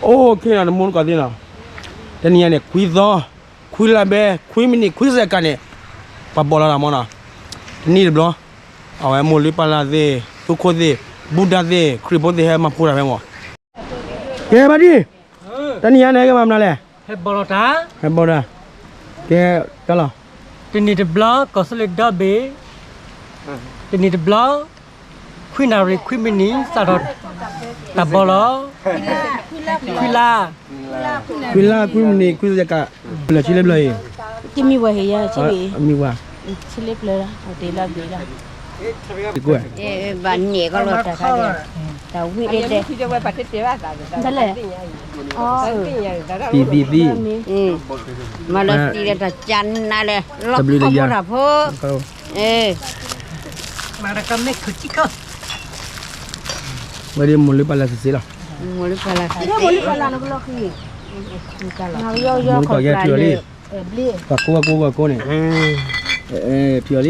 အိၣ်ခ့နီၤ တမူတကိးသ့ၣ်နီၤ, တနံၤညါန့ၣ် ခွံသီ, ခွံလါဘဲ, ခွံမံးနံး, ခွံစဲးကးန့ၣ် ပှၤဘီၣ်လီၤတၢ်မီၢ်နီၤ, တနံၣ်တဘျီ, အဝဲမိၢ်လုၢ်ပၢ်လၢ်သ့ၣ်, သူခိၣ်သ့ၣ်, ဘူၣ်ဒါသ့ၣ်, ခရံာ်ဖိသ့ၣ် ဟဲမၤဖိတၢ်ဖဲမီၢ်, ကဲဘၣ်ဒံၣ်, တနံၤညါန့ၣ် ဟဲက့ၤမၤမနုၤလဲၣ်, ဟဲဘီၣ်လီၤတၢ်, ဟဲဘီၣ်တၢ်, ကဲ, တၢ်လီၤ, တနံၤတဘျီ ကီၢ်သူလ့ၤဒီဘ့ၣ်, တနံၤတဘျီ ခွံနၣ်ရံၣ်ခွံမံးနံး စးထီၣ်တၢ်ဘီၣ်လီၤ. ခွံလါ, ခွံလါခွံမံးနံး ခွံစဲးကး, ဘျၢၣ်ဆံလၢဘျၢၣ်အံၤ, မံဝဲ, မံဝဲ, ဆံလၢဘျၢၣ်, တလၢဘ့ၣ်လီၤ. ဘၣ်န့ၣ်ကီးလီၤတၢ်ခါ, တၢ်ဝံၣ်ဒဲးဒဲး, တလဲၣ်, သံသံသံ, မၤလၢသံလၢတၢ်ကၢနးလဲၣ်, လီၤခီဖိတၢ်ဖိ, မၤတကမ့ၢ်ခုၣ်ကံခီ, ဝဲဒၣ်မိၢ်လုၢ်ပၢ်လၢ်စ့ၢ်စ့ၢ်လီၤ, မိၢ်လုၢ်ပၢ်လၢ်စ့ၢ်, မိၢ်လုၢ်ပၢ်လၢ်စ့ၢ်, မိၢ်လုၢ်ပၢ်လၢ်စ့ၢ်, ပှၤကိးဝဲကိးဝဲကိးန့ၣ်, ဖံးအီၤလ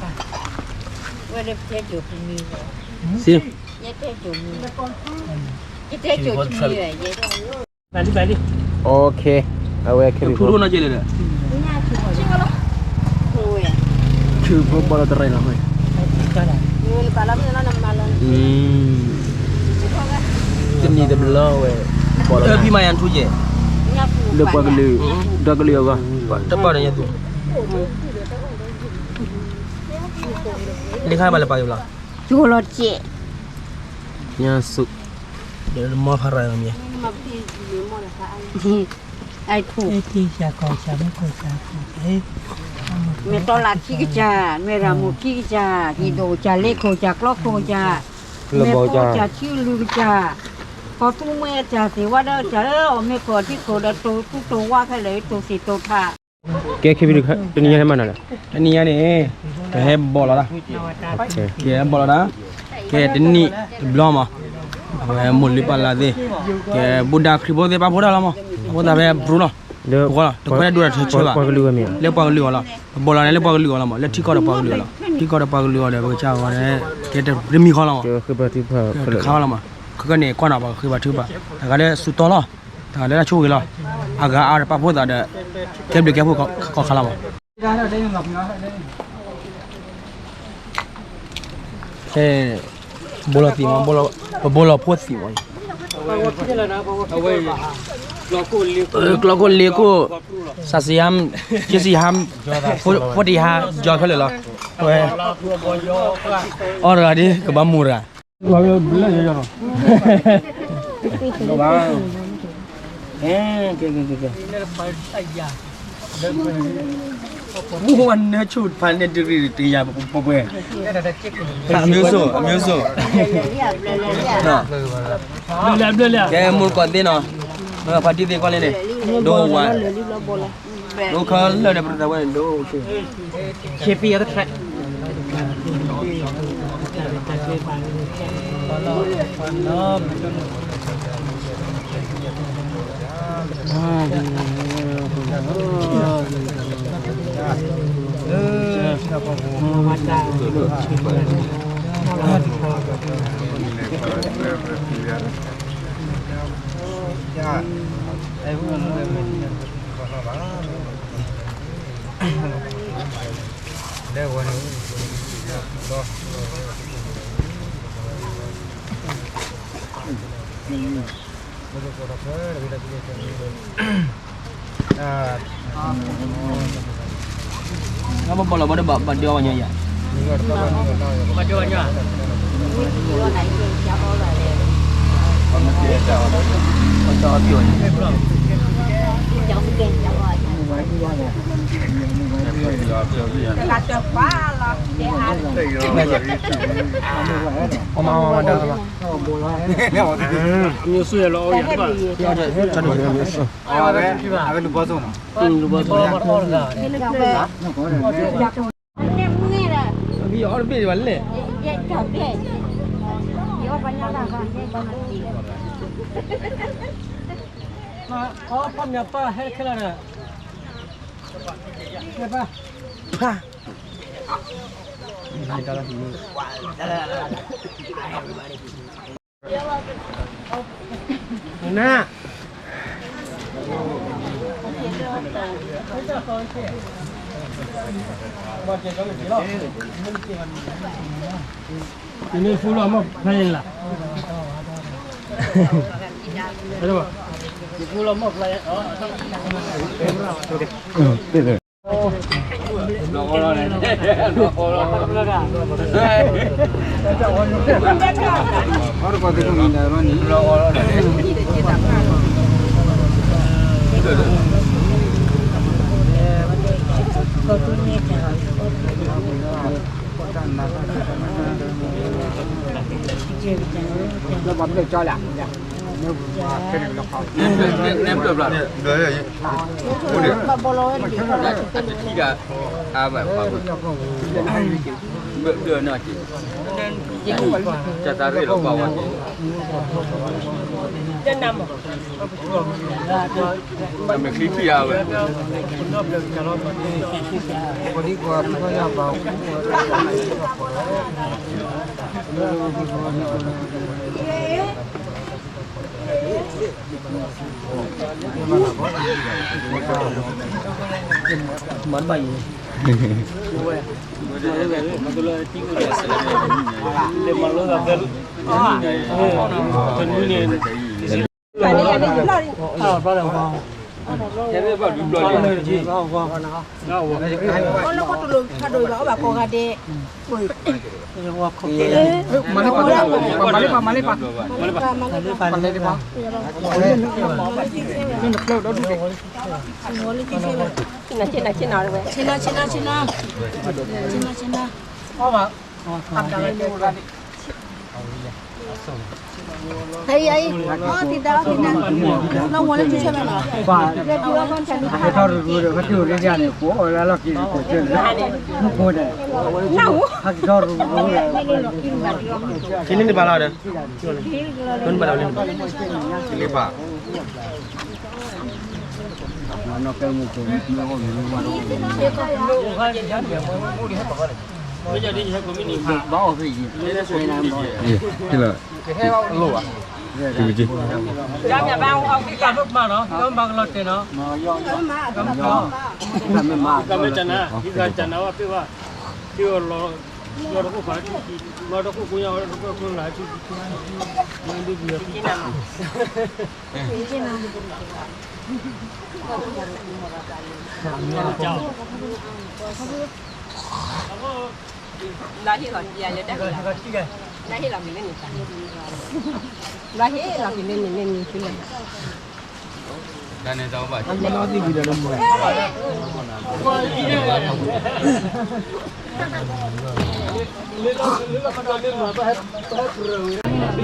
ံ, ဝဲဒၣ်ဖဲကၠိၤပမံၤ, စ့, ယတဲကၠိၤမံၤ, ယတဲကၠိၤမံၤ, အဝဲခဲ, ထုးဖိဘီၣ်လီၤတရဲၣ်လီၤ, တနံၤတဘျီဝဲ, ဘီၣ်လီၤ, ဖံးမၤယၤထူကဲ, လၢပှၤကလုာ်, ဒီကလုာ်အဂီၢ်, တပၣ်ဒီးညါသူ, လၢခါဘၣ်လၢပှၤကလုာ်လီၤ, ကၠိလီၤကဲ, ညါသူ, ဒီးမီၢ်ဖးရၤမ့ၢ်, အခိၣ်, မ့ၢ်တီလၢခံကစၢ်, မ့ၢ်ရၤမုၣ်ခံကစၢ်, ဟံၣ်ဒိၣ်ကစၢ်, လ့ခိၣ်ကစၢ်, ကျီခိၣ်ကစၢ်, မ့ၢ်ဖိကစၢ်, ထံလုၢ်ကစၢ်, ကီၢ်သူမှဲကစၢ်, သ့ၣ်ဝါဒီးကစၢ်, အီၣ်မ့ၤခိၣ်ထံခိၣ်ဒီးတိၢ်သူတိၢ်ဝါခဲလၢာ် တိၢ်သ့ၣ်တိၢ်ထး ကဲ ခံဘ့ၣ် တနံၤညါဟဲမၤနၤလဲၣ်, တနံၤညါန့ၣ်, ကဟဲဘီၣ်လီၤတၢ်, ကဟဲဘီၣ်လီၤတၢ်, ကဲတနံၣ်တဘျီမး, အဝဲမိၢ်လုၢ်ပၢ်လၢ်သ့ၣ်, ကဲဘူၣ်ဒါခရံာ်ဖိသ့ၣ်ပာ်ဖှိၣ်တၢ်လီၤမး, အဃိသတးဖဲဘြူၤလီၤ, တကွဲးဒိၣ်တၢ်ထၢဆၢဘၣ်, လၢပှၤကလုာ်အဂီၢ်လီၤ, ပဘီၣ်လီၤန့ၣ်လၢပှၤကလုာ်အဂီၢ်လီၤမး, လၢထံကီၢ်ဒီးပှၤကလုာ်အဂီၢ်လီၤ, ထံကီၢ်ဒီးပှၤကလုာ်အဂီၢ်ဒီး ပကစၢ်အဂီၢ်န့ၣ်, ကဲတရ့မံၤဃီလီၤမး, တခါလီၤမး, ခဲကနံၣ်အံၤကွၢ်နီၤ ပှၤကဃ့ဘါထုကဖၣ်, တဂၤလၢစူးတီလီၤ, တဂၤလၢတၢ်ဆိၣ်ဂ့ၤလီၤ, အဂၤအါဒီးပာ်ဖှိၣ်သးဒီး, ကဲဘျုးကဲဖှိၣ်ကီၢ်ခါလီၤမး. ဘိလီၤသံးမး, ပဘိလီၤဖှိၣ်သံးမး, ကျီခိၣ်လ့ခိၣ်, စၢ်စံဟါ, က့စံဟါ, ဖိတံၤဟါ, ယီၤခဲလၢာ်လီၤ, အဝဲ, အီၣ်တဂၤဒ် ကဘၣ်မူတဂၤ မူဝဲနၢဆိဖးန့ၣ်တရံးတယၤပှဲၤပှဲၤ, အမျိုးစု, အမျိုးစု, ကဲမူတကိးသ့ၣ်နီၤ, ဖါတံၢ်သ့ၣ်ကွၢ်လၢန့ၣ်, ဒိဝါ, ဒိခါလၢာ်န့ၣ် ပတဝဲန့ၣ်ဒိ, ဘၣ်ဘီလီၤဘၣ်ဒီးဘၣ်ဒုးအီၣ်ဝဲညီယၤ, အမါမါမါဒါ, မျိုးစုရလီၤ, အဝဲလူၤဘီသိၣ်နီၤ, လူၤဘီသိၣ်, အီၣ်တဘ့ၣ်ဘၣ်လဲၣ်, ဖးမၠးပၢ်ဟဲခဲလၢာ်ဒီး, ဖး န ယန့ၣ် full လီၤမီၢ်ဖျါလၢ်, ယ full လီၤမီၢ်ဖျါလၢ်, မၤလၢပှၤ ပှၤမၤလၢပှၤ မၤလၢပှၤ ပှၤလဲၤတပှၤ ဆ့နၤ ဆ့နၤ ဆ့နၤ ဆ့နၤ ဆ့နၤ ဆ့နၤ ဟဲအံၤ အံၤ အီ သံတၢ် အီ သံတၢ် လီၤဝီၤလၢထူဆဲးမဲနီၤ ဟဲထီၣ်ရူရူဒီး ဟဲထီၣ်ရူရူဒီး ကိးအီၤလၢလီၢ်ခံ ကိးကၢၢ်လၢ မူခိၣ်ဒီး ဟဲထီၣ်ရူရူဒီး ခံလံနဘၣ်လီၤဒီး နဘၣ်လီၤလံနဘၣ် ခံလံဘၣ် ဘၣ်အီၣ်ဖဲအံၤ လၢ ကမၤနီၤ ဘၣ်ကလီၤတဲာ်နီၤ ကမၤကနၤ ကမၤကနၤဝဲပ့ၢ်ဝဲ ပ့ၢ်အီၤလီၤ လီၤတခိၣ်ဖးထူၣ် လီၤတခိၣ်ကိးညါဝဲတခိၣ်လၢထူၣ် မၤဒုးဘုး လီၤဟ့ၣ်လီၤက့ၤလၢတၢ်ဟ့ၣ်လီၤ, လီၤဟ့ၣ်လီၤက့ၤလၢန့ၣ်န့ၣ်န့ၣ်န့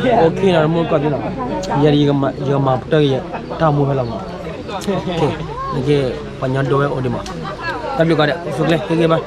ၣ် OK နီၤ မုၢ်ကီၢ်သ့ၣ်နီၤ, ယၤဒီးယကမၤပတၢၢ်က့ၤ တၢ်မူဖဲလီၤမး, နက့ၤ ပှၤညီဒိဝဲအိၣ်ဒံးမး, တၢ်ဘျုးကီးဒဲး သုကျဲ ဟ့ၣ်ဂ့ၤဘၣ်.